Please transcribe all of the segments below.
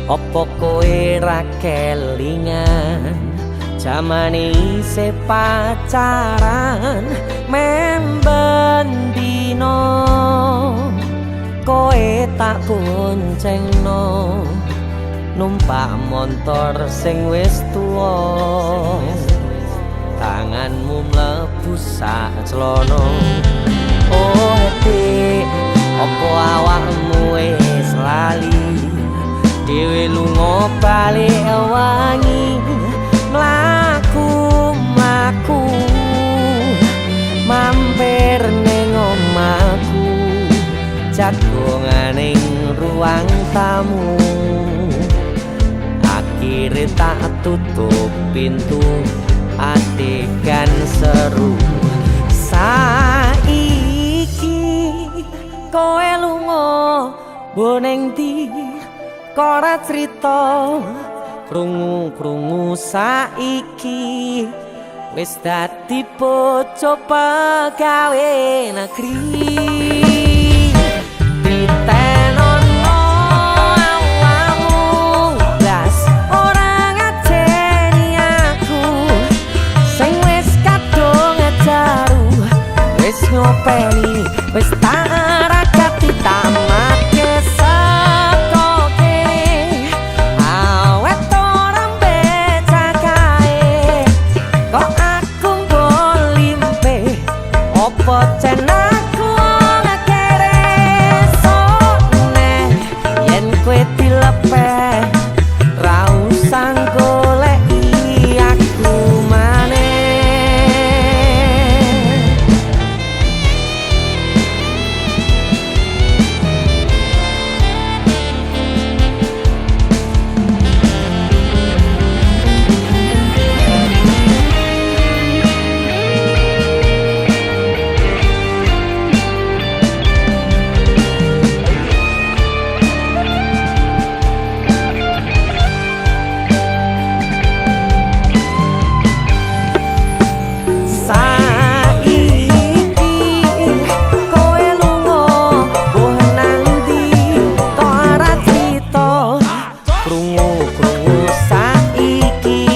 Apa kowe ra kelingan jamane isih pacaran memben dino kowe tak boncengno numpak montor sing wis tuwa, tanganmu mlebu sak clono. Oh dik, apa awakmu wis lali dhewe lunga balik wangi mlaku mlaku mampir ning omahku, jagongan ning ruang tamu, akhire tak tutup pintu adegan seru. Saiki kowe lunga mbuh ning ndi kok ora crita, krungu-krungu saiki wis dadi bojo pegawe negeri. Titenono awakmu blas ora ngajeni aku sing wis kadung ngejaru, wis ngopeni wis tak rakati tamatke saka kene awet ora mbecakae kok aku mbok limpe opo cen aku ngekere sone yen kowe dilepeh ra usah goleki aku maneh. Saiki kowe lunga mbuh nang ndi kok ora crita, krungu-krungu saiki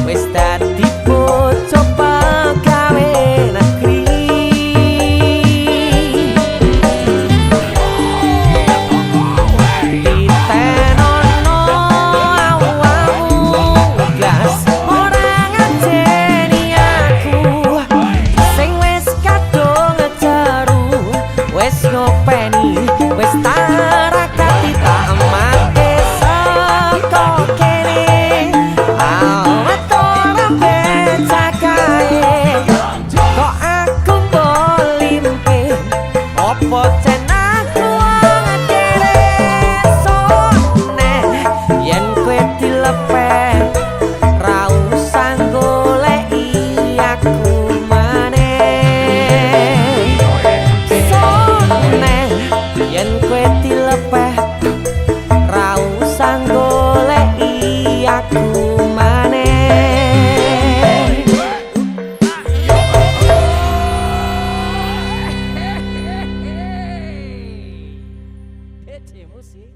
wis dadi bojo pegawe negeri. Titenono awakmu blas ora ngajeni aku sing wis kadung ngejaru, wis ngopeni wis tak rakati tamatke saka kene awet ora becakae kok aku mbok limpe opo cen aku ngekere sone yen kowe dilepeh ra usah goleki aku maneh. Sone yen kowe dilepeh ra usah goleki aku maneh. Musik.